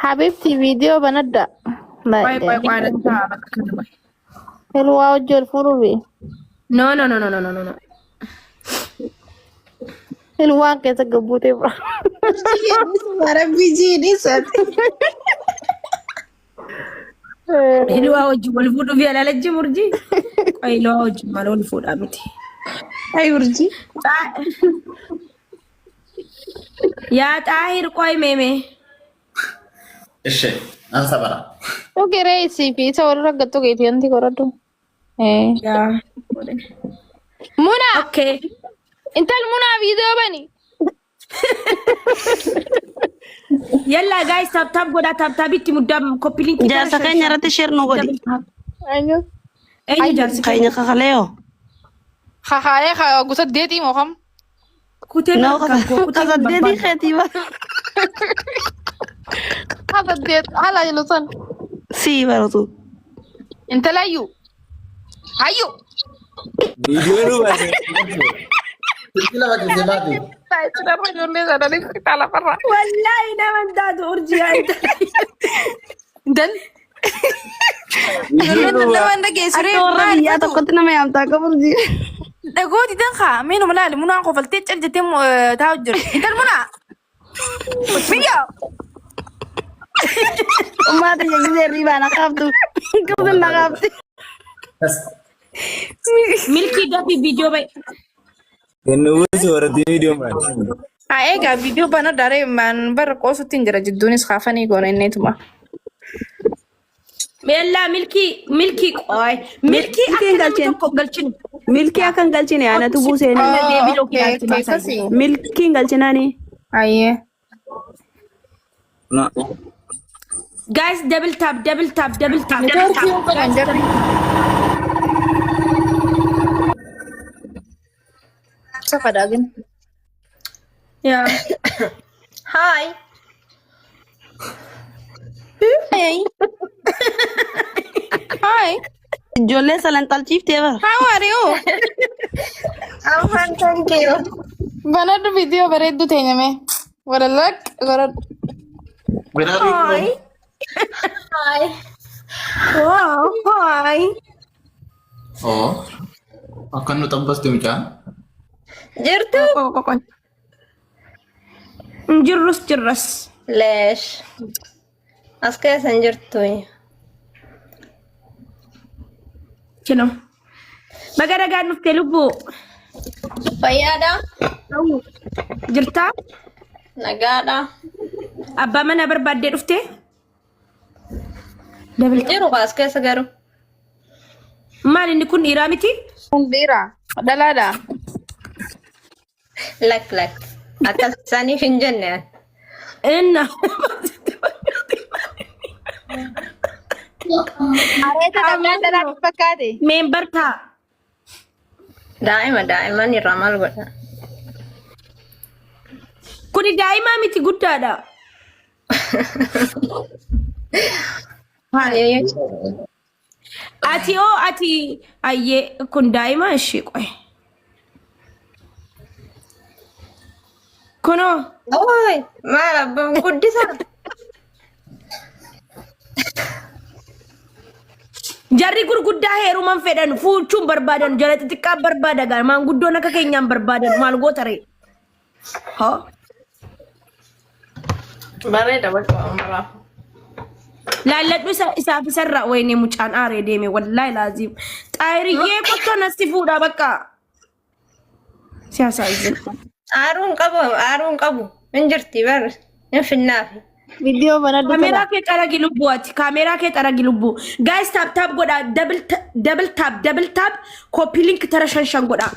Habibti viidiyoo banadda. Qoy qoy qoy anatti ta'a bakka kana qoy. Hilwaa hojii ol fuudhuufi. No no no no no no no. Hilwaan keessa gabbuutee bira. Rabbi jiidhisati. Hilwaa wajjin wal fuudhuuf yaalaa jim urjii. Qoy hilwaa wajjin maal wal fuudhaa miti. Ay urjii. Yaa xaahir qoy meemee. Ishe nan sabara. Tuqi reesii fi isa walirra gad tuqiiti wanti godhadhu. Yaa. Muna! Okay. Intal munaa viidiyoo bani. Yalla guys tap tap godhaa tap tap itti muddaa copy link Jaarsa keenya irratti share nu godhi. Eenyu? Eenyu jaarsi Keenya kakaleeyo. Kakaalee gosa deetii moo kam? Kutee No, kan koo kutee hin kasaddeetii barbaadu. keetii bara. Haala deet haala jedhu san. Sii baratu. Intala hayyuu. Hayyuu. Viidiyoo nu baase. Silkii lama keessee baate. Taa'ee ijoollee sana ni lafarra. Wallaahi nama hin taatu urjii yaa intala. Intal. Viidiyoo nu Nama baase. hin dhageessu ree Akka warra maal biyyaa fatu? tokkotti nama yaamtaa qabu urjii. Dhagooti tan kaa meenuma laali munaan kofaltee cal jettee taa'u jiru. Intal munaa. Biyya. Ummaata gisee riibaa na qaabtu. Qabdu na qaabti. Milkii dafii viidiyoo ba'i. Kennu buusu warratti viidiyoo maali? Haa egaa viidiyoo bana daree maan bara qoosutti hin jira jidduunis kaafanii goona inneetuma. Meellaa milkii milkii qoy milkii Milkii akka hin namni galchine. tokko hin galchine. Milkii akka hin galchine anatu buuseeni. Deebii Okay, ilaalchi okay, maasaa akkasii. Milkii hin galchinaani. Ayyee. No. Guys double tap double tap double tap. Neetwoorkii yoo godhan jarri. Safadhaa gin. Yaa. Hi. Hey. Hi. Ijoolleen salanxalchiiftee bara. How are you? I'm fine, thank you. Banadhu viidiyoo bareedduu teenyame. Walalaq godhadhu. Where are you from? Hi. Wow hi. Oh. Akkan nu xabbaste mucaan. Jirtu? Qoy. Jirrus jirras. Leesh. As keessa hin jirtu. Kino. Baga nagaan dhufte lubbuu. Fayyaadha? Jirtaa? Nagaadha? Abbaa manaa barbaaddee dhufte? Hin jiru as keessa garuu. Maal inni kun dhiiraa miti? Kun dhiira. Dhalaadha. Lak lak. Akkas saniif hin jenne ani. Inna. Areeta dhabnaan dhalaatti fakkaate. Meembar taa. Daa'ima daa'imman irraa maal godha? Kuni daa'imaa miti guddaadha. Ati oo ati ayyee kun daa'ima ishii qoy. Kunoo Ooy maal abbaan guddisa? Jarri gurguddaa heeruman fedhan fuuchuun barbaadan jara xixiqqaan barbaada gaa maanguddoon akka keenyaan barbaadan maal goota ree. Haa. Bareeda bakka amaraaf. Laalladhu isa isaaf isarraa wayinee mucaan aaree deeme wallaahi laaziim. Xaayiriyyee kottu anasti fuudhaa bakka. Siyaasaa isin. Aaruun qabu aaruun qabu hin jirti bar hin finnaafi. Viidiyoo banadhu Kaameeraa tola. kee xaragi lubbuu ati. Kaameeraa kee xaragi lubbuu. Guys tap tap godhaa. Double double tap double tap copy link tara shan shan godhaa.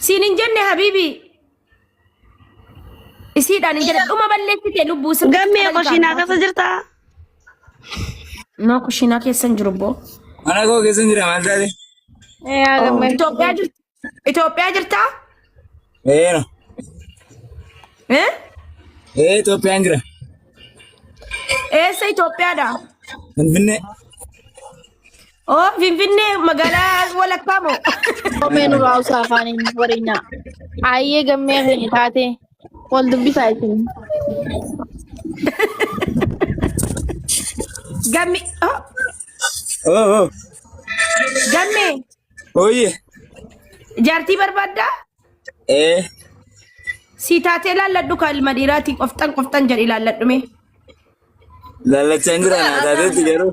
Siin hin jenne habiibi. Isiidhaan hin jenne dhuma balleessite lubbuu sirriitti Gammee xaragi kushiinaa kaameeraa. keessa jirtaa? No kushiinaa keessa hin jiru boo. Mana koo keessa hin jira maal taate? Yaa gammee. Itoophiyaa jirti. Itoophiyaa jirtaa? Ee no. Eh? Ee Itoophiyaan jira. Eessa Itoophiyaadha? Finfinnee. Oh, Finfinnee magaalaa walakkaa moo? Koomee nurraa usaa afaaniin wareenyaa. Ayyee gammee keenya taatee. Wal dubbisaa isin. Gamme oh, Oh, oh. gamme Ooyye. jaartii barbaaddaa? Ee. Si taatee laalladhu kan ilma dhiiraatii qofxan qofxan jedhi laalladhu mee. Lallachaa hin jira naa taateetti garuu.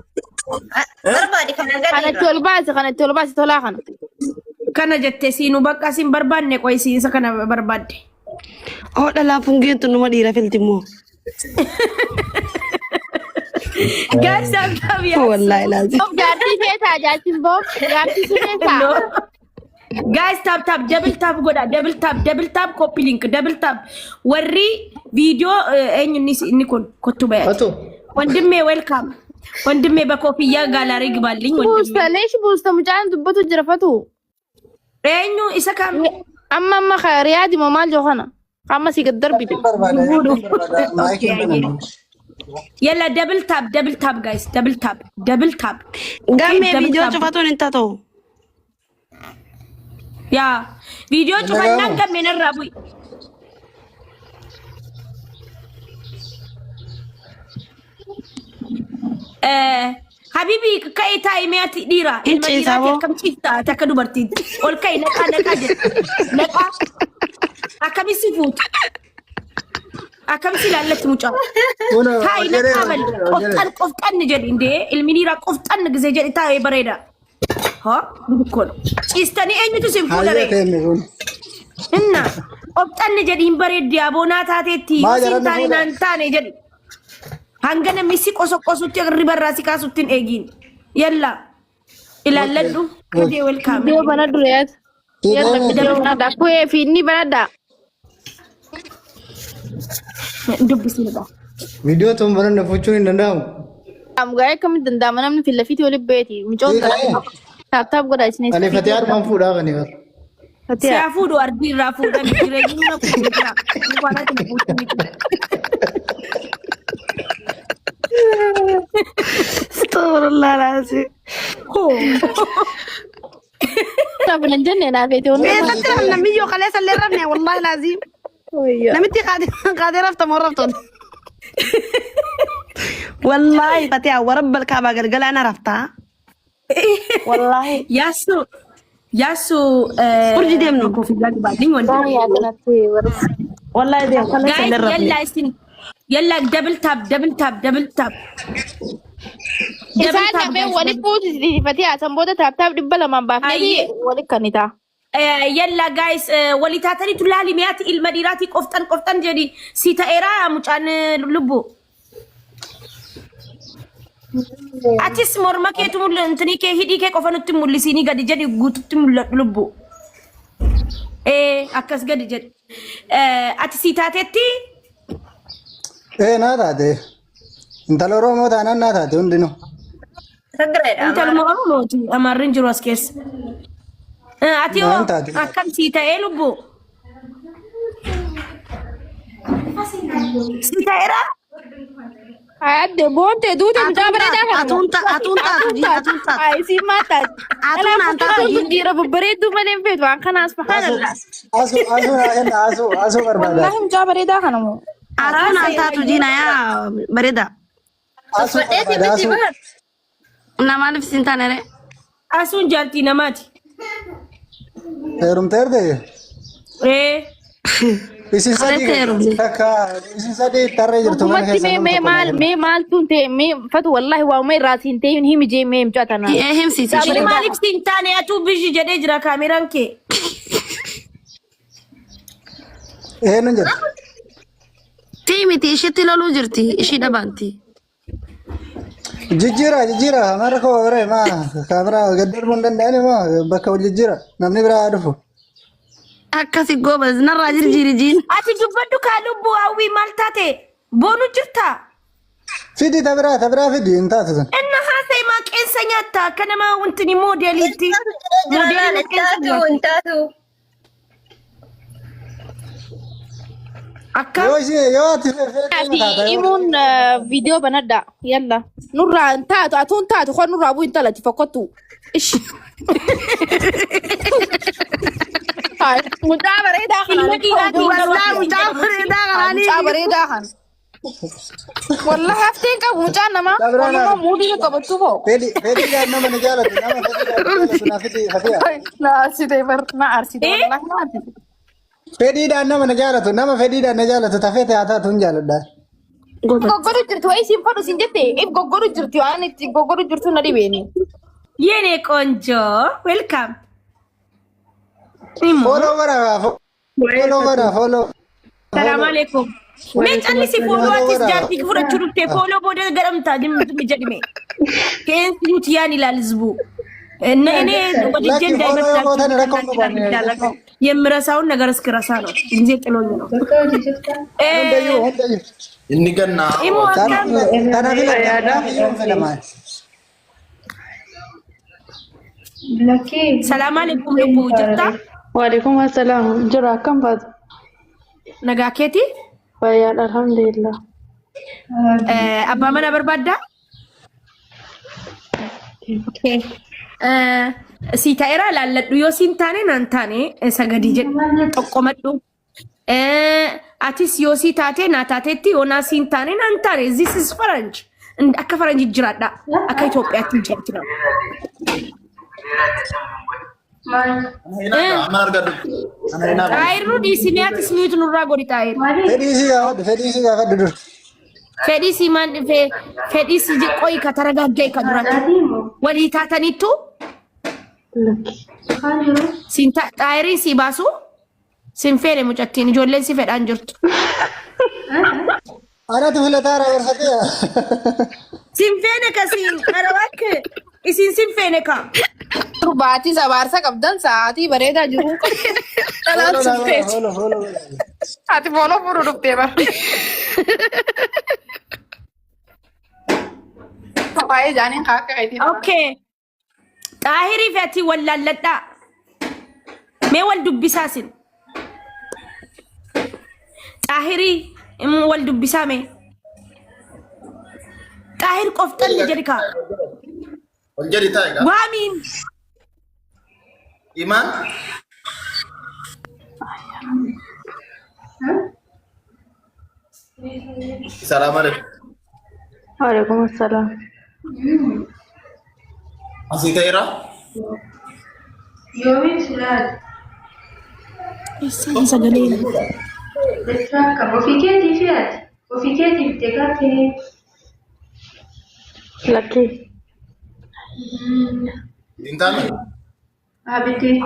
Barbaadi kana Kanatti gadiirra. ol baase kanatti ol baase tolaa kana. Kana jettee siinuu bakka siin barbaanne qoy siin isa kana barbaadde. Oo dhalaa fungeentu numa dhiira filti immoo. Guys, tap tap yaa. Wallaahi laazim. Boob jaartii feetaa jaartiin boob jaartii si feetaa. No. Guys, tap tap double tap godha double tap double tap copy link double tap warri viidiyoo eenyu inni inni kun kottu bayati. Fatu. ወንድሜ welcome ወንድሜ በኮፍያ ጋላሪ ግባልኝ ወንድሜ። Buusta leeshi buusta mucaan dubbatu jira fatu. Eenyu isa kam Amma amma riyaadi moo maal joo kana? Amma si gad darbite. Barbaada. Barbaada. Maayikiin banama. Yalla double tap double tap guys double tap double tap. Gammee double viidiyoo tap. cufatuun hin taatu. Yaa viidiyoo cufannaan gammee narraa bu'i. Habibi ka'ee taa'ee mee ati dhiira Hin ilma ciisaa dhiiraati boo. akkam ciifta ati akka dubartiitti ol ka'i naqaa naqaa jedhe naqaa akkamitti si fuuta akkamitti ilaallatti mucaa Kun taa'i hojjetee naqaa malee hojjetee. qofxan qofxan jedhi indee ilmi dhiiraa qofxan gisee jedhi taa'ee bareeda haa kun ciistanii eenyutu si fuudha Hayyee ree ta'e kun. inna qofxan jedhi hin bareeddi aboonaa taateetti Maa siin jalanni taane fuudha? naan taane jedhi hanga namni si qosoqosutti ribarraa si kaasutti hin eegiin yalla ilaalladhu kadee welkaame Viidiyoo banadhu riyaad. Yalla Siitee viidiyoo banadha. Ku'ee fi inni banadha. Dubbisnidha. Viidiyoo tun bananne fuuchuun hin danda'amu. Amgaa akkamitti danda'ama namni fi lafiitti walitti beeti. Mucoon Siitee. taap taap godha isinis. Ani fatee armaan fuudhaa kan bara. Fatiha. Siyaa fuudhu ardii irraa fuudhame jireenyi nuna fuudhu waan ati fuudhu miti. Astaghfirullah laazim. Taap nan jenne naa feete wanni. Eessatti rafna miyyoo kaleessa illee rafne wallaahi laazim. Namitti qaadee raftamoo raftoon. Wallaahi Fatiha warabba kaabaa galgala ana raftaa. Wallaahi. Yaassu yaassu Urji deemnu. Koofiyyaa gibaalliin wanti. Wallaahi deemu kaleessa Guys illee rafne. yalla isin yalla double tap double tap double tap. Double Isaan tap lameen guys. walitti buuti Fatiha san booda taap taap 200 baafnee Ayyee. walitti kannitaa. Yalla guys walii taataniitu laali mi'aati ilma dhiiraatii qofxan qofxan jedhi si ta'eera mucaan lubbu. Atis morma keetu mul'intinii kee hidhii kee qofa nutti mul'isiinii gadi jedhi guututti mul'adhu lubbu. Ee akkas gadi jedhi. Ati si taatetti Ee naa taate. Intala Oromoo taanaan naa taate hundinuu. Tigireedha. Intaluma Oromooti Amaarri hin jiru as keessa. Ati hoo Naan taate. akkam si ta'ee lubbu? Si ta'eera? Adde boonte duute mucaa bareedaa kana. Atuun atuun taatu jiin atuun taatu. Ay si maa taatu. Atuun naan taatu jiin. Dhiira babbareedduu malee hin feetu waan kanaas subhaanallah. Asu asu naa kenna asu asu barbaada. Wallaahi mucaa bareedaa kana moo. Atuun naan taatu jiin ayaa bareeda. Asu Uffadheeti barbaada miti asu. bar. Na maaliif siin taane ree? Asuun jaartii namaati. Heerumteerte. Ee. Isin Kaleessa sadii heerumte. takka isin sadii tarree jirtu mana Dhugumatti keessa mee nam mee tokko naa maal kenna. mee maaltu hin ta'e mee fatu wallaahi waa'uma irraa siin ta'e hin himi jee mee mucaa tanaa. Ee himsiisi. Isheen maaliif siin taane atuu bishii jedhee jira kaameraan kee. Eenyuun jedha? Tii miti ishiitti loluu jirti ishii dhabaanti. Jijjiira jijjiira mara koo bira maa kaameraa gad darbuu hin danda'ani maa bakka wal jijjiira namni biraa haa dhufu. Akkasi goobas narraa jirjiiri jiin. Ati dubbadhu kaa lubbuu hawwii maal taate boonu jirtaa? Fidi ta biraa ta biraa fidi hin taatu sun. Inna haasa'e maa qeensa nyaatta akka nama wanti moodeeliitti. Jira Moodeeliin qeensa taatu nyaata. hin taatu. Akka Yoo isin yoo ati feetee Fi taata yoo imuun viidiyoo banadha yalla nurraa hin taatu atuun taatu kon nurraa bu'u hin talati fokkottu. Ishi. Mucaa bareedaa kana. Ilma dhiiraatiin Wallaahi mucaa bareedaa kanaanii. Mucaa bareedaa kana. Wallahi hafteen qabu mucaan namaa. Dabraa Walumaa muudii nu qabattu koo. Fedhi fedhiidhaan nama na jaalatu nama fedhiidhaan na jaalatu na fidi Fatiha. Na arsite bar na arsite wallahi na arsite. Fedhiidhaan nama na jaalatu nama fedhiidhaan na jaalatu tafee haa taatu hin jaaladha. Goggodu jirti wayi siin fadhu siin jette if goggodu jirti waan itti goggodu jirtu na dhibeeni. የኔ ቆንጆ ዌልካም ኢሞ Follow godhaa follow godhaa follow. ሰላም አለይኩም mee callisi fooloo atis jaartii fudhachuu dhuftee fooloo booda gadhamtaa jedhime keensi nuti yaan ilaal ህዝቡ እና እኔ ወድጄ Lakki follow yoo gootan rakkoo hin qabu. የምረሳውን ነገር እስክረሳ ነው ጊዜ ጥሎኝ ነው። Hundayyuu hundayyuu. Inni gannaa. ኢሞ akkam Kana filadha kanaaf iyyuu hin fedhamaa. ሰላም አለይኩም lubbuu jirta Waalaikum assalam. Jira akkam baatu? nagaa keeti Fayyaadha alhamdulillah. abbaa mana barbaaddaa Si ta'eera laalladhu yoo siin taane naan taane sagadii jedhu xoqqomadhu. Atis yoo sii taate naa taatetti yoo naa siin taane naan taane this is faranj. Akka faranji jiraadha. Akka Itoophiyaatti hin jiraatu. Amma argadhu. Ana hinaa. Xaayir nu dhiisinee atis miitu nurraa godhi xaayir. Fedhii isii gaafadhu fedhii isii gaafadhu dur. Fedhii sii maan dhufee fedhii sii qoyi ka taragaggee ka duratti. Walii taataniittu siin xaayiriin sii baasu siin feene mucattiin ijoolleen si fedhaan jirtu. Anatu filataara barfatee. Sin feene ka siin qara isin sin feene ka. Baatii abaarsa qabdan sa'aatii bareedaa jiru. Dhalaan Follow sun feeti. follow follow godhaa. Ati follow fuudhu dhuftee bar. Baay'ee jaaniin haa akka keetii. Okay. Xaahirii fi ati wal laalladhaa. Mee wal dubbisaa sin. Xaahirii immoo wal dubbisaa mee. Xaahir qofxanni jedhi kaa. Ol jedhi taa'e gaa. Waamiin. Imaan. Salaam alaikum. Waalaikum assalam. Asii ta'eera. Yoomiin silaati. Eessaan sagalee? Dachaa akkam ofii keetii fi ati ofii keetii bittee gaattee Lakki. Hin taane. Abidii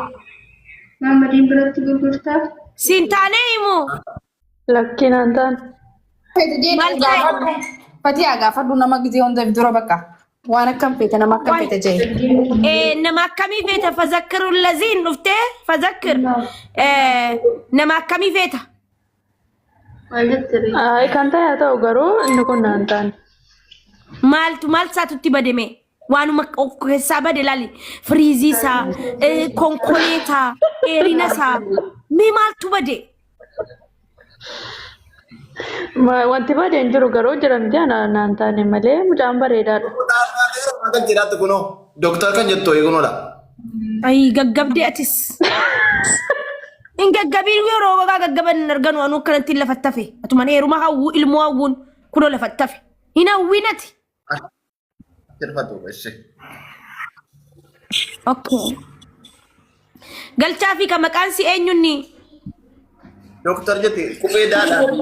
Maamadiin biratti gurgurtaa. Siin taanee himu. Lakki naan taane. Maal ta'e? Fatiyaa gaafadhu nama gizee hunda dura bakka. Waan akkam feete nama akkam feete jee. Nama akkamii feeta fazakkiru laziin dhuftee fazakkir nama akkamii feeta? Maal jettee? Ay kan ta'e haa ta'u garuu inni kun naan taane. Maaltu maal isaatutti bademe? Waanuma of keessaa bade laali. Firiizii isaa, konkoleetaa, dheerina isaa. Mee maaltu bade? Wanti bade hin jiru garuu jiramti ana naan taane malee mucaan bareedaadha. Kan jedhaatti kunoo dooktar kan jettu eegunoodha. Ayi gaggabdee atis. Hin gaggabiin yeroo gogaa gaggaban hin arganu anuu akkanatti lafatti hafe. Atumaan heeruma hawwuu ilmoo hawwuun kunoo lafatti hafe. Hin hawwiin ati. Sirfatu ishee. Okay. Galchaa fi kan maqaan si eenyunni? Dooktar jetti qubee daadhaan.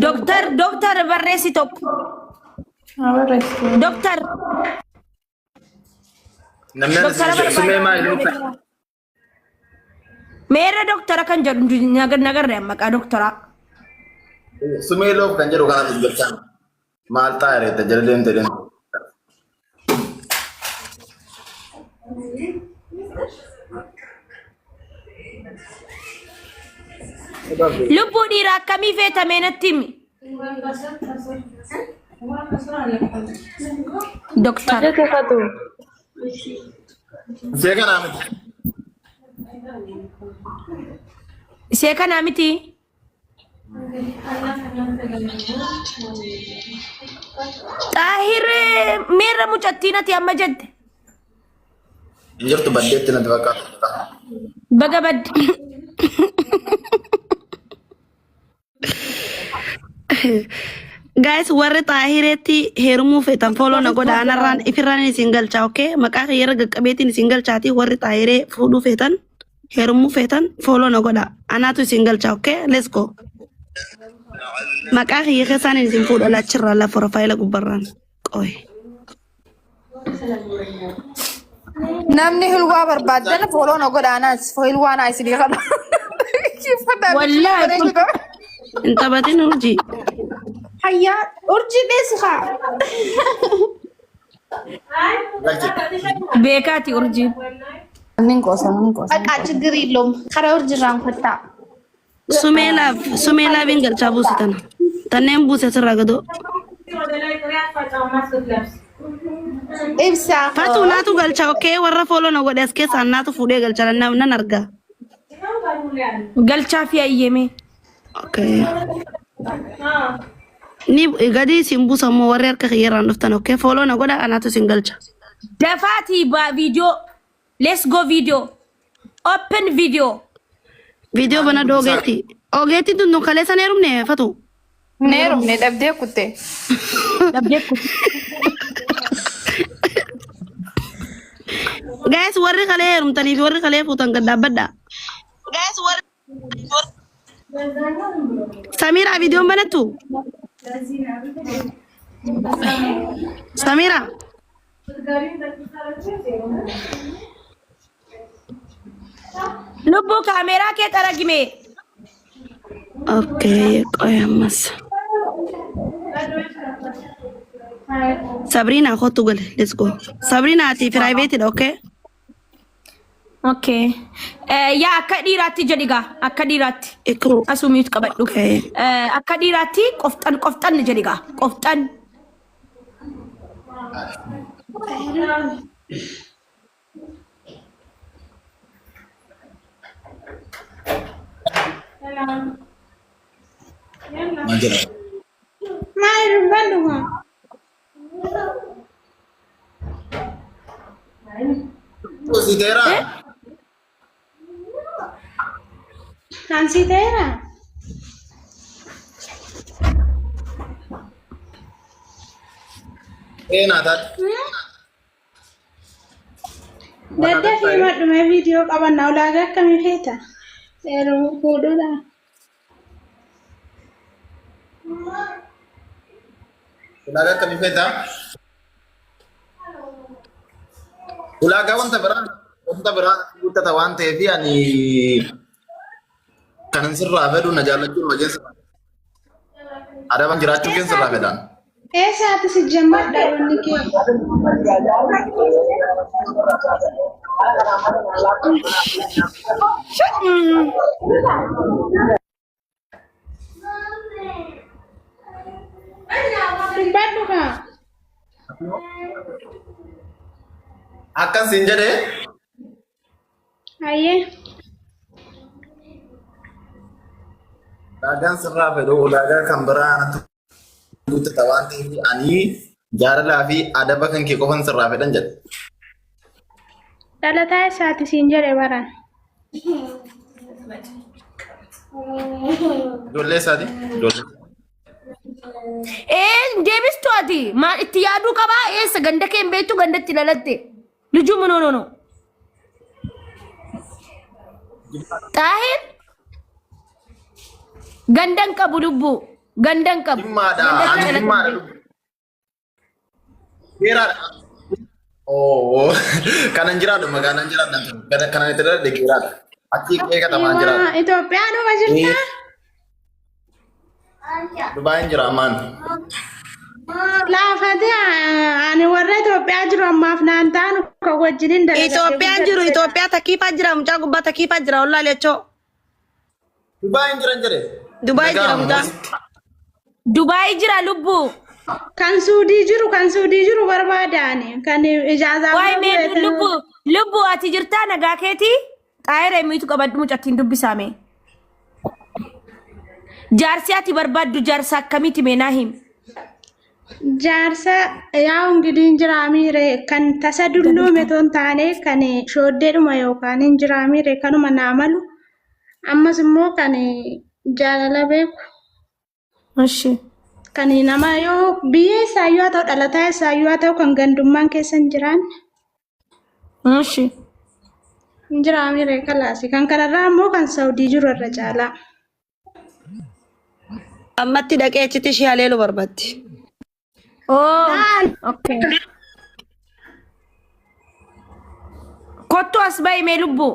Dooktar dooktar barreessi tokko. Dooktar Namni Doktara sumee maal barbaada. Meerra dooktara kan jedhu nagarre maqaa dooktaraa. Sumee loof kan jedhu kana dubbachaa. Maal ta'a reetta jala deemte deemte. Lubbuu dhiiraa akkamii feetamee natti himi? Dooktar. Jette fatu. Ishee kanaa miti. Ishee kanaa miti. Xaahiree meerra mucattiin ati amma jette. Hin jirtu baddeetti natti fakkaata. Baga badde. Guys, warri xaahireetti heerumuu feetan follow na godha. Anarraan ifirraan isin galcha, okay? Maqaa kiyyarra qaqqabeetiin isin galchaati. Warri xaahiree fuudhuu feetan, heerumuu feetan follow na godha. Anaatu isin galcha, okay? Let's go. Maqaa kiyya keessaan isin fuudha laachirraa la profaayila gubbarraan. Qoy. Namni hilwaa barbaaddan follow na godha anaas hilwaa naa isinii qaba. Wallaahi kun Hin taphatin urjii. Hayyaa urjii dheessi kaa. Galche. beekaati urjiin. Nin qoosa nin qoosa. በቃ ችግር የለውም። ከረ urjiirraan kottaa. Sumee laaf sumee laafiin galchaa buuse tana. Tanneen buuse sirraa gadoo. Ibsaa. Fatu naatu galcha okay warra follow na godhe as keessaa naatu fuudhee galcha nan argaa. Galchaa fi ayyemee. Okay. Ni gadi isin buusa immoo warri harka kiyyarraan dhuftan okay follow na godha anaatu isin galcha. Dafaatii baa viidiyoo. Let's go video. Open video. Viidiyoo bana ogeetti. Ogeettiin tun kaleessa hin heerumne fatu. Neerumne dhabdee kutte. Dhabdee kutte. Guys warri kalee heerumtanii fi warri kalee fuutan gad dhaabbadha. Guys warri Samiraa viidiyoon banattu? Samiraa. Lubbuu kaameeraa kee xaragime. Okay, qoy ammas. Sabrina kottu gale, let's go. Sabrina ati private dha, okay? Okay. Yaa akka dhiiraatti jedhi gaa akka dhiiraatti. Ikru. Asuu mute qabadhu. Okay. Akka dhiiraatti qofxan qofxan jedhi gaa qofxan. Maal jedhama? Maal dubbadhu kaa? Si ta'eeraa? Kan si ta'eera? Ee naa taate. Daddafii himadhu viidiyoo qabannaa ulaagaa akkamii feeta? Heerumuu fuudhuudha. Ulaagaa akkamii feetaa? Ulaagaa wanta biraa guuttata waan ta'eef ani kanan sirraa fedhu na jaallachuun wajjin sirraa adaban jiraachuu keen sirraa fedhaan. Eessaati si jammadha wanni kee? Dubbadhu kaa. Akkan siin jedhee Hayyee. ulaagaan sirraa fedhu ulaagaa kan biraa natti guuttata waan ta'eef ani jaalalaa fi adaba kan kee qofan sirraa fedhan jedhe. Dhalataa eessaati siin jedhe baran. Ijoollee isaati? Ijoollee. Ee deebistu ati maal itti yaaduu qabaa eessa ganda kee hin beektu gandatti lalatte. Lijuu no no no. Xaahir gandan qabu lubbuu gandan qabu. Jimmaadha. Gandatti Ani dhalate. jimmaadha. Geeraadha. Oo. Kanan jiraadhu magaalaan jiraadhu. Kanan itti dhaladhe geeraadha. Achii qe'ee katamaan jiraadha. Itoophiyaa dhuma jirtaa? Dubaayin jira ammaan. Laafate ani warra Itoophiyaa jiru ammaaf naan taanu kan wajjinin dalagadhee Itoophiyaan jiru Itoophiyaa takkiifaa jira mucaa gubbaa takkiifaa jira ollaa lechoo. Dubaayin jiran jedhe. Dubaay jira mucaa. Dubaay jira lubbuu. Kan Suudii jiru barbaadaani kan ijaazaa Waay mee lubbuu lubbuu ati jirtaa nagaa keetii xaayira miitu qabadhu mucattiin dubbisaame. Jaarsi ati barbaaddu jaarsa akkamiiti mee naa himi. Jaarsa yaa ingidiin jiraamiire kan tasa dulloome otoo hin taane kan shooddeedhuma yookaan hin jiraamiire kanuma naa malu ammas immoo kan jaalala beeku Ishi. kan nama yoo biyya isaayyuu haa ta'u dhalataa isaayyuu haa ta'u kan gandummaan keessa hin jiraanne Ishi. hin jiraamiire kalaasi kan kanarraa immoo kan Saawudii jiru irra caalaa. Ammatti dhaqee achitti ishee haleelu barbaaddi. Oh, okay. Kottu as bahi mee lubbuu.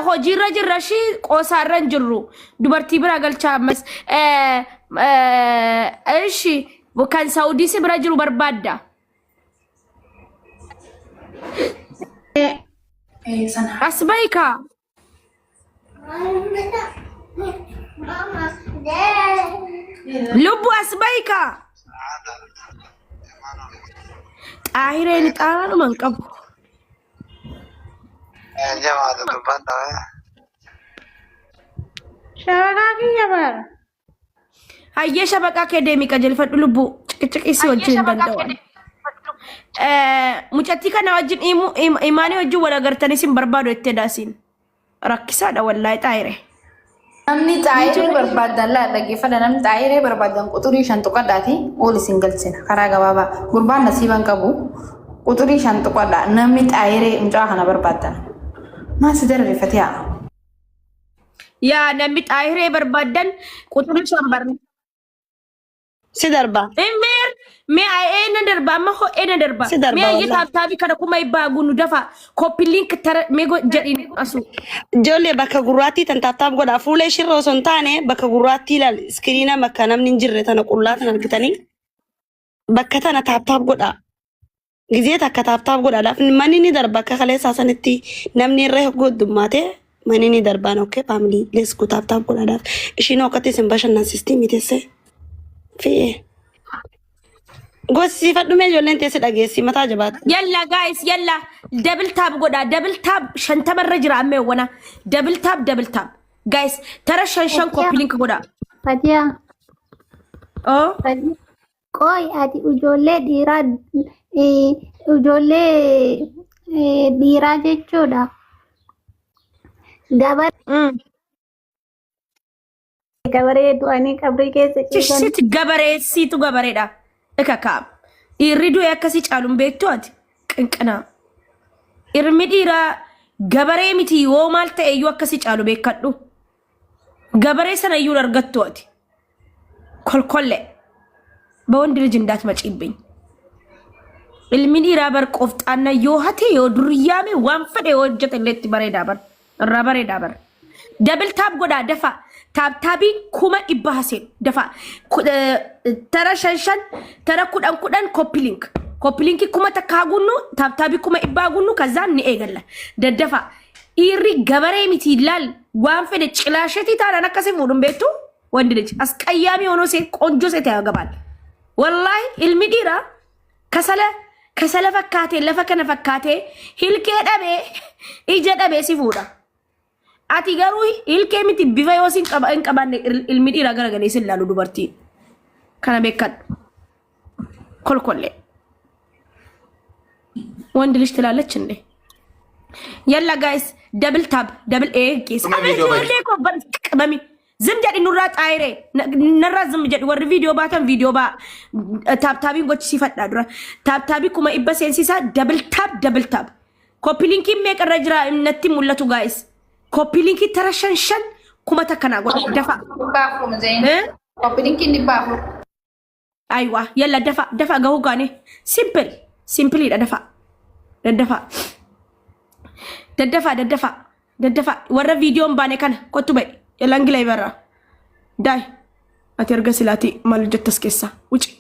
Hojiirra jirra ishii qoosaarra hin jirru. Dubartii bira galchaa ammas. Ishi kan Saawudii si bira jiru barbaadda. As bahi kaa. Lubbu as bahi kaa. Xaahireen xaanuma hin qabu. Shabakaa kiyya bara. Hayyee shabaqaa kee deemii qajeelfadhu lubbuu. Ciqiciqii si wajjin hin danda'u. Mucattii kana wajjin imaanii wajjin wal agartanii sin barbaadu jettee daasiin. Rakkisaadha wallaahi xaayire. Namni xaayiree barbaadan laa dhaggeeffadha. Namni xaayiree barbaadan quxurii 5 tuqadhaati ol isin galchina karaa gabaabaa. Gurbaan nasiiban qabu quxurii 5 tuqadha. Namni xaayiree mucaa kana barbaadan. Maal si dararifate haa? Yaa namni xaayiree barbaadan quxurii 5 barbaada. Si darba. Meer mee ayee na darba amma ho'ee na darba. Si darba Mee ayyee wallahi. taaptaabii kana 100,000 guunu dafa copy link tara mee jedhiin asu. Ijoollee bakka gurraattii tan tap tap godhaa. Fuula ishiirra osoo hin taane bakka gurraattii ilaali. Iskiriina bakka namni hin jirre tana qullaa tan argitanii bakka tana tap tap godhaa. Gizee takka tap tap godhaadhaaf manni ni darba akka kaleessaa sanitti namni irra heddummaate manni ni darbaan okay family let's go tap tap godhaadhaaf ishiin akkatti isin bashannansiisti mitesse fe'ee. Gossiifadhu mee ijoolleen teesse dhageessi mataa jabaata. Yalla guys yalla double tap godha double tap 50 irra jira amma wana double tap double tap guys tara 5 5 copy link godha. Fatiyaa. Oh. Fatiyaa. Qoy ati ijoollee dhiiraa ijoollee dhiiraa jechuudha. Gabaree gabaree du'anii qabrii keessa ciisan. Shit gabaree siitu gabareedha. Ikakaa. Dhiirri du'e akkasii caaluun beektu ati qinqinaa. Ilmi dhiiraa gabaree miti yoo maal ta'e iyyuu akkasii caalu beekadhu. Gabaree sana iyyuu hin argattu ati. Kolkolle. በወንድ ልጅ እንዳትመጪብኝ። Ilmi dhiiraa bar qofxaanna yoo hate yoo duryaame waan fedhe yoo hojjete illee itti bareedaa bar. Irraa bareedaa bar. Double tap godhaa dafa. Tap taabiin 100,000 haseen dafa. Tara 5 5 tara 10 10 copy link. Copy link 1000 haguunnu tap taabii 100,000 haguunnu kazaan ni eegalla. Daddafa. Dhiirri gabaree miti laal waan fedhe cilaashetii taanaan akkasii fuudhuun beektu ወንድ ልጅ አስቀያሚ ሆኖ ሴት ቆንጆ ሴት ያገባል። ወላሂ ilmi dhiiraa kasala kasala fakkaatee lafa kana fakkaatee hilkee dhabee ija dhabee si fuudha. Ati garuu hilkee miti bifa yoo sin qaba hin qabaanne ilmi dhiiraa garagalee sin laalu dubartii. Kana beekadhu. Kolkollee. ወንድ ልጅ ትላለች እንዴ? የላ ጋይስ ደብል ታብ ደብል ኤ ጌስ Dhuma viidiyoo bahi. Ijoollee koo qabami ዝም jedhi nurraa xaayiree narraa ዝም jedhi warri viidiyoo baatan viidiyoo baa taaptaabiin gochisiifadha dura taaptaabii 100,000 seensisaa double tap double tap copy linkiin meeqarra jira natti mul'atu guys copy linkii tara 5 5 1000 naa godha dafa. 400 muzeen. Copy linkiin 400. Aywa yalla dafa dafa gahuu gaane simple simpleidha dafa daddafa daddafa daddafa daddafa warra viidiyoon baane kana kottu ba'i yalla ingilay barra daay ati erga silaati maal hojjettas keessaa wuci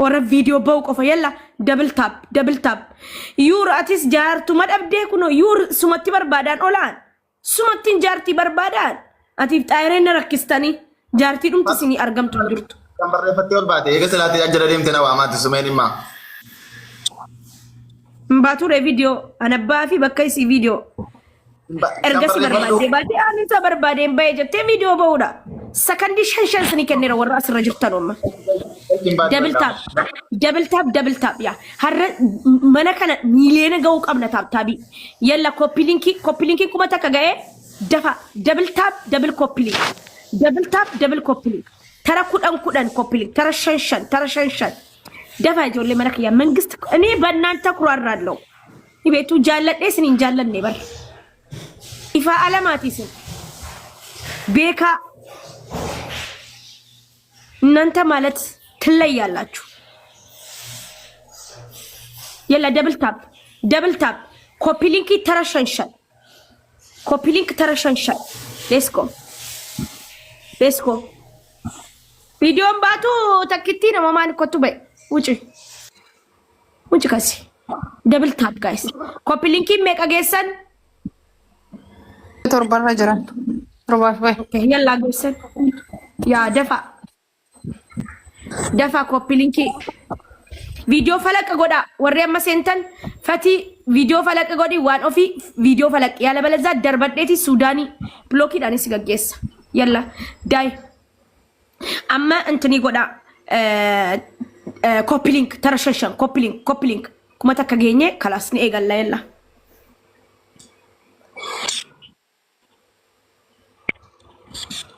warra viidiyoo ba'u qofa yalla double tap double tap yuur atis jaartuma dhabdee kunoo yuur sumatti barbaadaan olaan sumattiin jaartii barbaadaan atiif xaayireen na rakkistanii jaartii dhumti isinii argamtu hin jirtu. Kan barreeffattee ol baate eega silaatii jala deemte na waamaatti sumeen himmaa. Hin baature viidiyoo anabbaa fi bakka isii viidiyoo. Erga si barbaadee baatee ani isa barbaadeen bahee jettee viidiyoo ba'uudha. Sakandii 5 5 isinii kenneera warra asirra jirtan amma. Double tap. Double tap, double tap. Yaa har'a mana kana miiliyoona ga'uu qabna tap taabii. Yalla copy linkii copy linkii 1000 ga'ee dafa double tap double copy link. Double tap double copy link. Tara 10 10 copy link. Tara 5 5 tara 5 5. Dafa ijoollee mana kiyyaa mangist እኔ በእናንተ ኩራራለሁ። Beektuu jaalladhee isin hin jaallanne bar. Ifaa alamaati isin. Beekaa እናንተ ማለት ትለያላችሁ። የላ ደብል ታፕ ደብል ታፕ ኮፒ ሊንክ ተረሸንሸን ኮፒ ሊንክ ተረሸንሸን ሌትስ ጎ ሌትስ ጎ ቪዲዮን ባቱ ተክቲ ነው ማን ኮቱ በይ ውጪ ውጪ ከሲ ደብል ታፕ ጋይስ ኮፒ ሊንክ meeqa geessan? Torbarra jiran. Torbaaf bahe. Okay, yalla geessan. Yaa dafa dafa copy linkii viidiyoo falaqa godha warri amma seentan fatii viidiyoo falaqa godhi waan ofii viidiyoo falaqi yaala balazaa darbadheeti suudaanii bilookiidhaanis gaggeessa yalla daay amma intinii godha copy link tara 5 5 copy link copy link 1000 geenye kalaas ni eegalla yalla.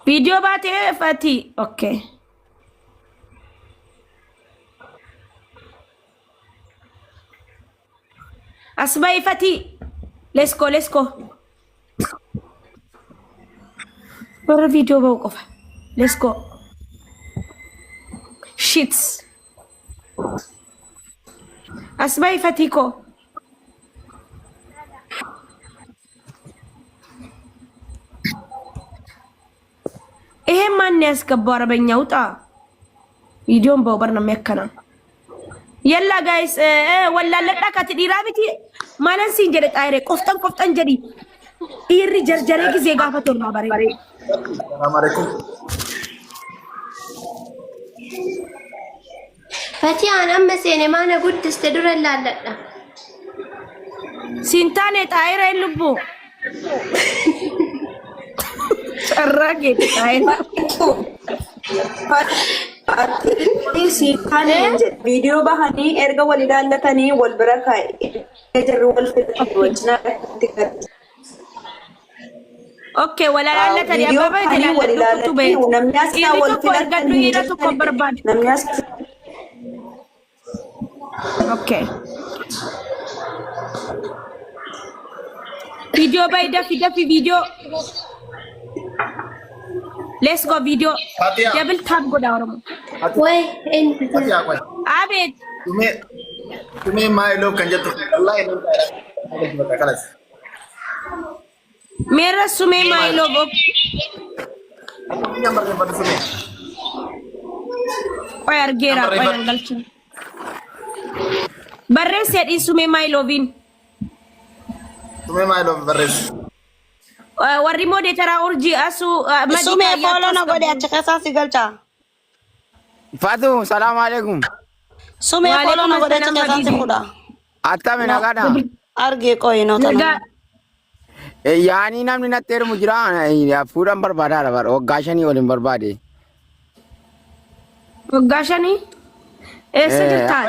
Viidiyoo baatee fatii okay. As bahi fatii. Let's go, let's go. Warra viidiyoo ba'u qofa. Let's go. Shit. As bahi fatii koo. ይሄ ማን ያስገባው? አረበኛ ውጣ። ቪዲዮን በውበር ነው የሚያከና የላ ጋይስ ወላለዳ ከቲ dhiiraa miti maalan siin jedhe xaayire qofxan qofxan jedhi dhiirri jarjaree gisee gaafatu irraa bare. Salaam alaikum. Fatiyaan amma seene maana guddiste dura laalladha. Siin taane xaayireen lubbuu. Carraa keeti xaayira. Viidiyoo bahanii erga wal ilaallatanii wal bira kaa'e jarri wal filatan wajjin Okay, wal ilaallatanii Viidiyoo abbaa baay'ee bahanii wal ilaalladhu kutu ilaallatanii beeku. Namni as Dhiirri wal tokko ergadhu filatan hin dhiira tokko jirtani. barbaadu. Namni as Okay. Viidiyoo bayi dafi dafi viidiyoo. Let's go viidiyoo. Fatiha. Double tap godha Oromoo. Way eenyu? Fatiha qoy. Abeet. Tumee tumee my love kan jettu wallahi nan ta'a. Kalas. Meerra sumee my love. Akkamiin barreeffatu sumee? Qoy argeera qoy nan galchu. Barreessi jedhiin sumee my lovein. Sumee my love barreessi. Warri moodeetaraa urjii asuu Sumee follow na godhe achi keessaan si galcha. Fatu, salaam alaikum. Sumee follow na godhe achi Waalaikum keessaan si assalam. fuudha. Attami nagaadha. Argee qoyinoo tana. Nagaa. Yaanii namni natti heerumu jira fuudhan barbaadaadha bara waggaa 5 waliin barbaade. Waggaa 5 eessa jirtaa?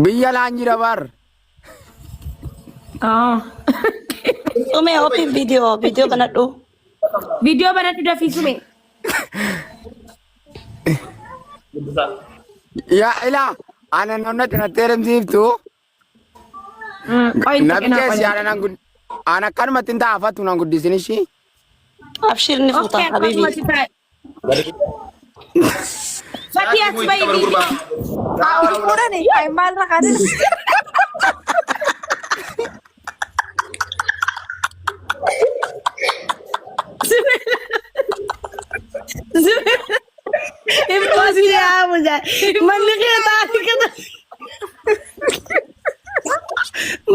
Biyya laan jira bar. Ah. Sumee open video video banadhu. Viidiyoo banadhu dafii sumee. Yaa ilaa ana namni natti heerumsiiftu Qoyin nabi tuqinaa keessa qoyin. yaada nan gud ana akkanumatti hin taa'afattu nan guddisin ishii. Abshir ni fuuta Okay, habibi. akkasumatti taa'e. Fatii as bahi viidiyoo. Haa ol fuudhani. Ay maal raqaadin. Yaa mucaa manni kee taa'ee kana.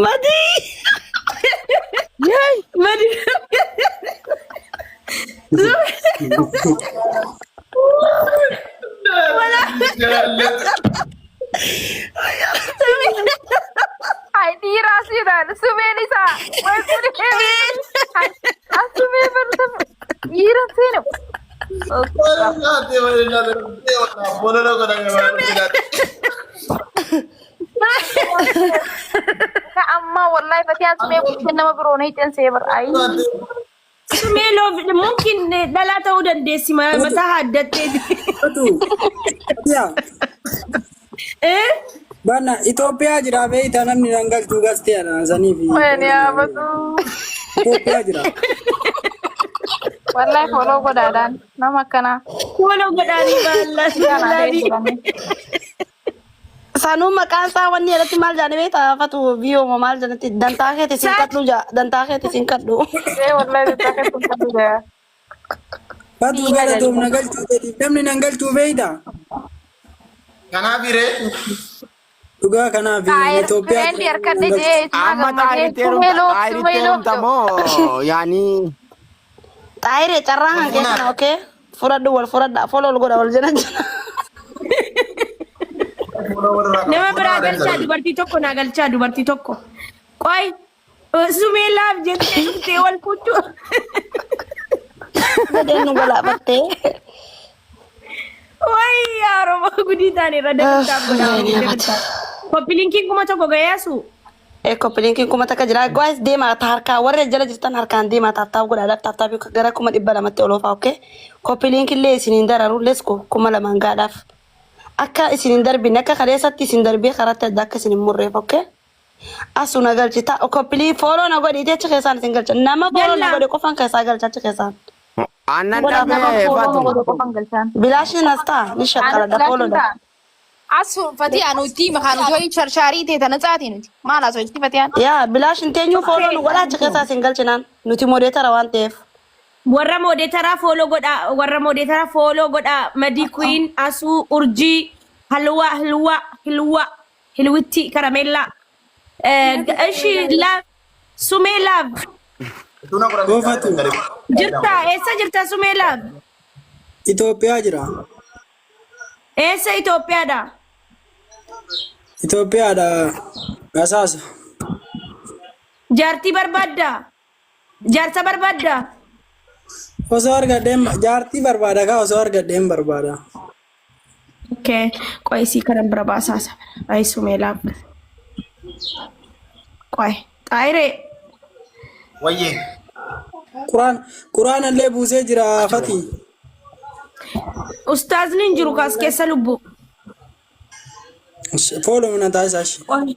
Madii. Madi. Ay dhiiraa siidhaan sumeen isaa. Way kun asumee barta dhiira seenu. Ka amma wallahi fatiyaan sumee bulchee nama biroo na hidhan bar ayi. Sumee loof mumkin dhalaa ta'uu dandeessi mataa haaddattee. Fatu. Fatiyaa. Eh? Banna Itoophiyaa jira beeyta namni nan galchuu gastee ana saniif. Wani abatu. Itoophiyaa jira. Wallahi follow godhaadhaan nama akkanaa. Follow godhaanii baallaa. Kana ta'e Sanuu maqaan isaa wanni irratti maal jedhanii beektaa fatu biyyooma maal jedhanitti dantaa keeti siin kadhu jaa dantaa keeti siin kadhu. Ee wallahi dantaa keeti siin kadhu jaa. Fatu galatoom na galchuu keetiif namni nan galchuu beeyta. Kanaaf hiree. Dhugaa kanaaf Itoophiyaa Friend harkadhe jee isuma Amma gammadee xaayiritti sumee heerumta loof xaayiritti sumee loof heerumta moo yaani Xaayiree carraa kan kee kana okee fudhadhu wal fudhadha follow wal godha wal jala jala. Nama biraa galchaa dubartii tokko naa galchaa dubartii tokko. Qoy sumee laaf jettee dhuftee wal fuuchuu. Sadeen nu galaafattee. Way yaa Oromoo gudii taane irra dabalataa godhaa. Koppilinkiin 1000 ga'eesu. Ee koppilinkiin 1000 jira. Guys deemaa ta harkaa warri jala jirtan harkaan deemaa tap tap godhaadhaaf tap tap gara 200,000tti ol oofaa okay. Koppilinkiin illee isiniin dararu let's go 2000 gaadhaaf. Akka isin hin darbine akka kaleessatti isin darbee karaatti adda akka isin hin murreef okay. Asu na galchi ta koppilii follow na godhi achi keessaan isin galcha. Nama follow na Yalla. godhe qofaan keessaa galcha achi keessaan. Aannan Godhaa dhabee Nama follow fatu. godhe qofan galchaan. Bilaashiin as ta'a ni Anas shaqqaladha follow bilaashin dha. ta'a. Asu fatiyaan nuti makaan nuti sharsharii ta'e tana caatii nuti. Maal asoo itti fatiyaan? Yaa bilaashin teenyuu follow nu godha achi keessaa isin galchinaan nuti moderator waan ta'eef. Warra moderator follow godhaa warra moderator follow godhaa Madii Queen Asuu Urjii Halwaa Hilwaa Hilwaa Hilwitti Karameellaa. Ishi laaf Sumee laaf Goofatu. jirta eessa jirta Sumee laaf Itoophiyaa jira. eessa Itoophiyaadha? Itoophiyaadha. Asaasa. Jaartii barbaaddaa? Jaarsa barbaaddaa? Osoo argadheen jaartii barbaada kaa osoo argadheen barbaada. Okay. Qoy isii kanan bira baasaa isa bira. Ay sumee laaf. Qoy. Xaayiree. Wayyee. Quraan quraan illee buusee jira fati. Ustaazni hin jiru kaas keessa lubbu. Follow na taasisaa ishee. Qoy.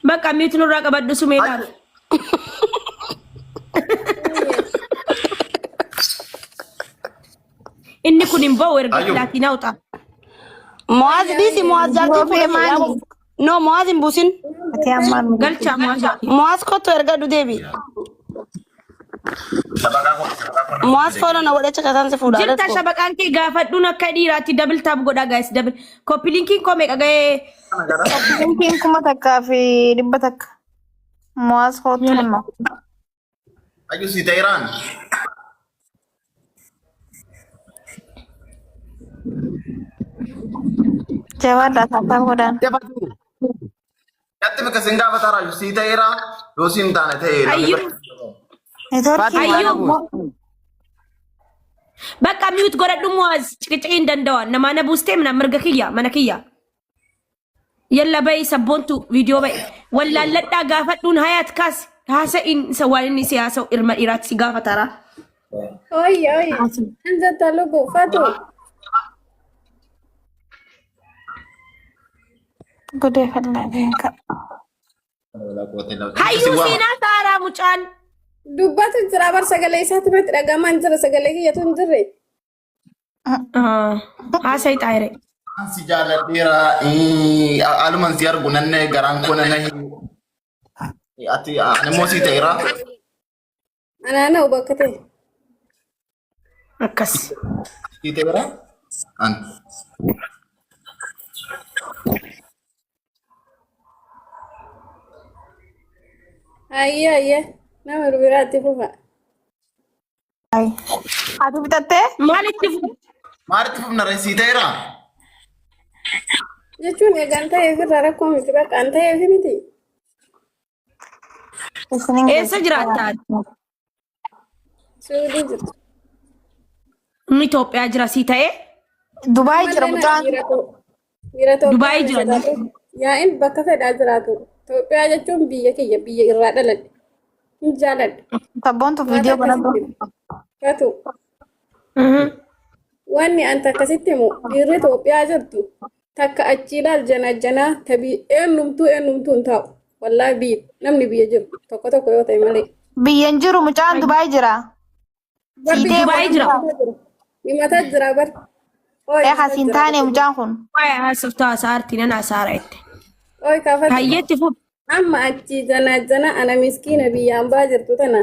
Bakka mute nurraa qabadhu sumee laaf. Inni kun hin ba'u erga Ayyu. filaatii naa uxa. Mo'aaz dhiisi Mo'aaz jaartii Roobee fuudhate maali? yaa No Mo'aaz hin buusin. Ati ammaan nu Galchaa Mo'aaz. Mo'aaz kottu erga deebi. Sabaqaa koo sabaqaa koo nama Mo'aaz follow na godhe achi keessaan si fuudha. Jirta Let's go. shabaqaan kee gaafadhuun akka dhiiraatti double tap godhaa guys double. Copy linkiin koo meeqa ga'ee? Linkiin 1100. Mo'aaz kootu kunno. Ayyu si ta'iraan. Jabaadhaa tap tap godhaan. Natti bakka sin gaafata raayu si ta'eera yoo si hin taane ta'e namni Ayyuu. bira. Neetwoorkii Ayyuu. Bakka mute godhadhu Mo'aaz ciqiciqii hin danda'an. Namaa na buustee mana mirga kiyya mana kiyya. Yalla ba'i sabboontu viidiyoo ba'i. Wallaalladhaa gaafadhuun hayaat kaas haasa'in isa waan inni si haasa'u ilma dhiiraatti si gaafatara. Oye, oye. Anzata lubu fatu. Gudee fallaa beeka. Hayyuu seenaa saaraa mucaan. Dubbatu jira bar sagalee isaatti irratti dhagahamaa hin jira sagalee kiyyatu hin jirre. Haasa'i xaayire. Si jaaladheera aluman si argu nanne garaan koo nanna ati ani immoo si ta'eera. Anaana'u bakka ta'e. Akkas. Si ta'eera. An. Ayyee ayyee nama biraatti fufa. Ati bitattee? Maalitti fufu? Maalitti fufna ree si ta'eera? Jechuun egaan ta'eef irraa rakkoo miti bakka an ta'eef miti. Isinin Eessa jiraattaa? Suudii jirtu. Inni Itoophiyaa jira sii ta'ee. Dubaay jira Ammallee na mucaan. dhiira dhiira Itoophiyaa Dubaay keessa jira. jiraatu. Yaa'in bakka fedhaa jiraatu. Itoophiyaa jechuun biyya kiyya biyya irraa dhaladhe. Hin jaaladha. Sabboontu Waan viidiyoo banadhu. akkasitti Katu. Wanni anta akkasitti himu dhiirri Itoophiyaa jirtu takka achi ilaal jana janaa tabii eenyumtuu eenyumtuu hin taa'u. Wallaahi biyya namni biyya jiru tokko tokko yoo ta'e malee. Biyya hin jiru mucaan Dubaay jira. Bar Siitee biyya Dubaay jira. Himata jira bar. Ooy Ee himata hasiin jira taane mucaan kun. Waa'ee haasoftaa hasaarti nan hasaara jette. Ooy kaafatu. Hayyeetti fuuf. Amma achi jana jana ana miskiina biyya ambaa jirtu tana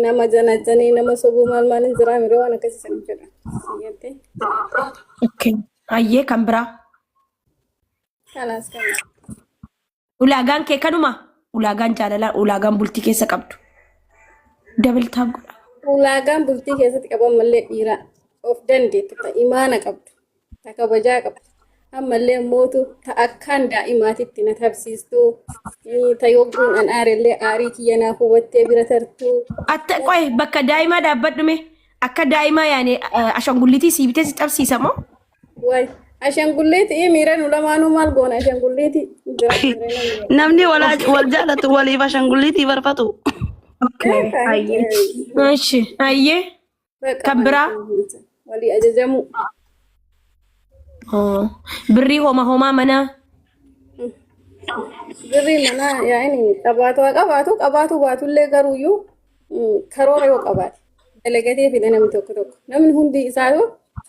nama jana janii nama sobuu maal maal hin jira miree waan akkasii san jedha. Sigattee. Okay. Hayyee kan biraa. Kalaas kana. Ulaagaan kee kanuma. Ulaagaan jaalalaa ulaagaan bultii keessa qabdu. Double tap godha. Ulaagaan bultii keessatti qaban mallee dhiira of dandeettu ta imaana qabdu ta kabajaa qabdu ammallee mootu ta akkaan daa'imaatitti na tabsiistu ta yogguun an aarellee aarii kiyya naaf hubattee bira tartu. Atta qoy bakka daa'imaa dhaabbadhume akka daa'imaa yaane ashangulliitii sii bitee si qabsiisa moo? Waay ashangulliitii miira nu lamaanuu maal goona ashangulliitii jira miira namni. Namni wal jaalatu waliif ashangulliitii barfatu. Okay. Hayyee. Eshi hayyee. Kan biraa? Walii ajajamuu. Oh. Birrii homa homaa manaa. Birrii manaa yaa'ini qabaatu haa qabaatu qabaatu baatullee garuuyyuu karoora yoo qabaate dalagatee fida namni tokko tokko namni hundi isaatu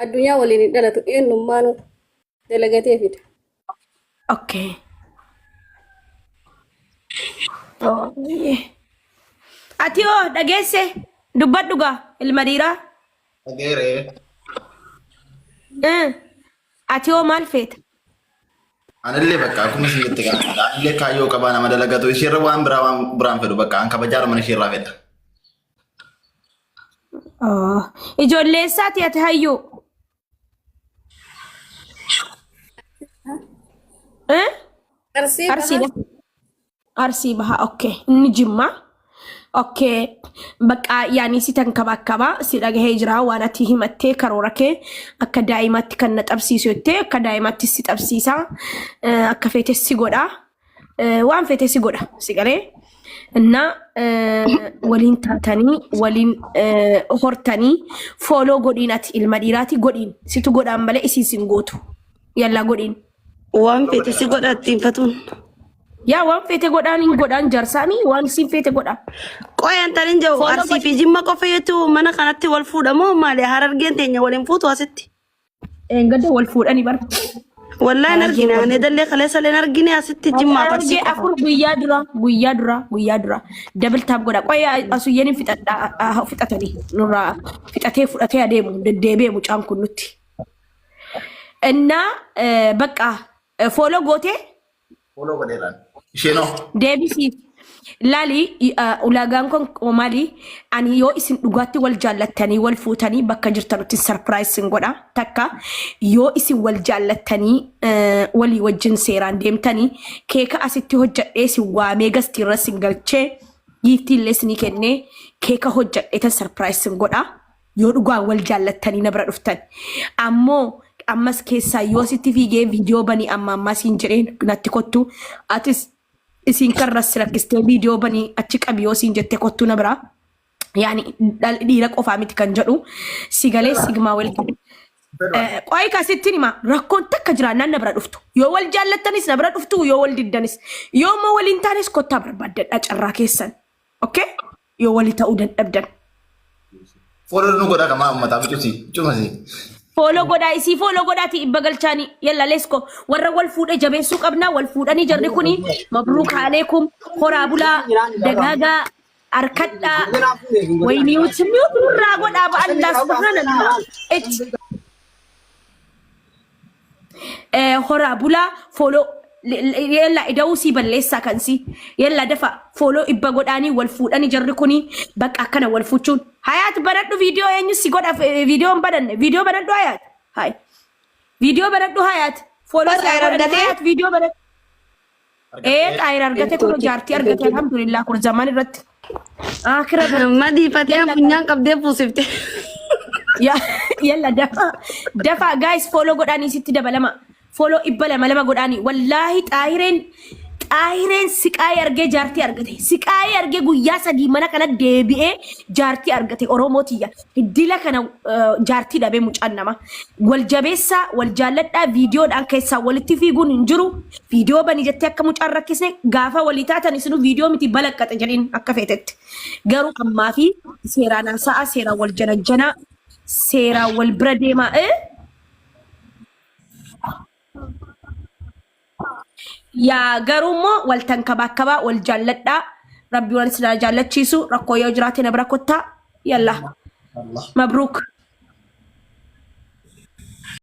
addunyaa waliin hin dhalatu eenyummaanuu dalagatee fida. Okay. Oh, yeah. Ati hoo dhageesse dubbadhu gaa ilma dhiiraa. Dhageeree. Ati hoo maal feeta? Anillee bakka akkuma isin jette kana anillee kaayyoo qabaa nama dalagatu isheerra waan biraa waan biraan fedhu bakka an kabajaa mana isheerraa fedha. Oh. Ijoollee eessaati ati hayyuu? Eh? Arsii Arsii bahaa. Arsii bahaa okay. Inni jimmaa. Okay. Bakka yaani si tankabakkaba si dhagahee jira waan ati himattee karoora kee akka daa'imaatti kan na xabsiisu jettee akka daa'imaatti si xabsiisa. Akka feete si godha. Waan feete si godha si galee. Innaa waliin taatanii waliin hortanii follow godhiin ati ilma dhiiraati godhiin situ godhaan malee isiin sin gootu. Yallaa godhiin. Waan feete si godha ittiin fatuun. Yaa waan feete godhaan hin godhaan jaarsaanii waan isiin feete godha. Qoy antan hin jiru Follow Arsii fi Jimma qofa yetu mana kanatti wal fuudha moo maali Harargeen teenya waliin fuutu asitti. Gadda wal fuudhanii bara. Wallahi hin argine ani dallee kaleessa illee hin argine asitti Jimmaa fi Arsii Harargee qofa. afur guyyaa dura guyyaa dura guyyaa dura double tap godha. Qoy asuyyeen hin fixadha fixatanii nurraa fixatee fudhatee adeemu deddeebi'e mucaan kun nutti. Innaa bakka follow gootee Follow godheeraan. Isheenoo. Deebisi. Laali ulaagaan kun maali? Ani yoo isin dhugaatti wal jaallattanii wal fuutanii bakka jirtanutti surprise sin godha. Takka yoo isin wal jaallattanii walii wajjin seeraan deemtanii keeka asitti hojjedhee isin waamee gastiirra isin galchee giiftii illee isinii kennee keeka hojjedhee tan surprise sin godha. Yoo dhugaan wal jaallattanii na bira dhuftan. Ammoo ammas keessaa yoo sitti fiigee viidiyoo banii amma ammaa siin jedhee natti kottu atis isiin karras si rakkistee viidiyoo banii achi qabi yoo siin jette kottu na biraa. Yaani dhiira qofaa miti kan jedhu si galee sigmaa welcome. Qo'ii kasittiin hima rakkoon takka jiraannaan na bira dhuftu. Yoo wal jaallattanis na bira dhuftu yoo wal diddanis yoo immoo waliin taanes kottaa barbaaddadhaa carraa keessan. Okay? Yoo walii ta'uu dadhabdan. Follow nu godhaa kamaa uummataa bicusi cumasi. Follow godhaa isii follow godhaati dhibba galchaanii yalla let's go warra wal fuudhe jabeessuu qabnaa wal fuudhanii jarri kuni mabruuk aleekum horaa bulaa dagaagaa arkadhaa wayinii mute nurraa godhaa ba'allaa subhaanallah itti horaa bulaa follow yalla ida'uu sii balleessaa kan sii yalla dafa follow dhibba godhaanii wal fuudhanii jarri kuni bakka akkana wal fuuchuun hayaat banadhu viidiyoo eenyu si godha viidiyoo hin bananne viidiyoo banadhu hayaat hay viidiyoo banadhu hayaat follow si haa godhan hayaat viidiyoo banadhu ee xaayir argate kun jaartii argate alhamdulillah kun zaman irratti akira Madii fatiyaan funyaan qabdee fuusifte. Ya- Yalla dafaa dafaa guys follow godhaanii sitti dabalama. Follow 200 2 godhaanii. Wallaahi xaahireen xaahireen siqaayii argee jaartii argate. Siqaayii argee guyyaa 3 mana kana deebi'ee jaartii argate Oromoo tiyya. Dila kana jaartii dhabee mucaan nama. Wal jabeessaa wal jaalladhaa viidiyoodhaan keessaa walitti fiiguun hin jiru. Viidiyoo bani jettee akka mucaan rakkisne gaafa walii taatan isinuu viidiyoo miti balaqqaxe jedhin akka feetetti. Garuu ammaa fi seeraan haasa'aa seeraan wal janajjanaa seeraan wal bira deemaa. Yaa garuu immoo wal tankabaakkabaa wal jaalladhaa. Rabbi waan isin haa jaallachiisu rakkoo yoo jiraate na bira kottaa. Yalla. Mabruuk.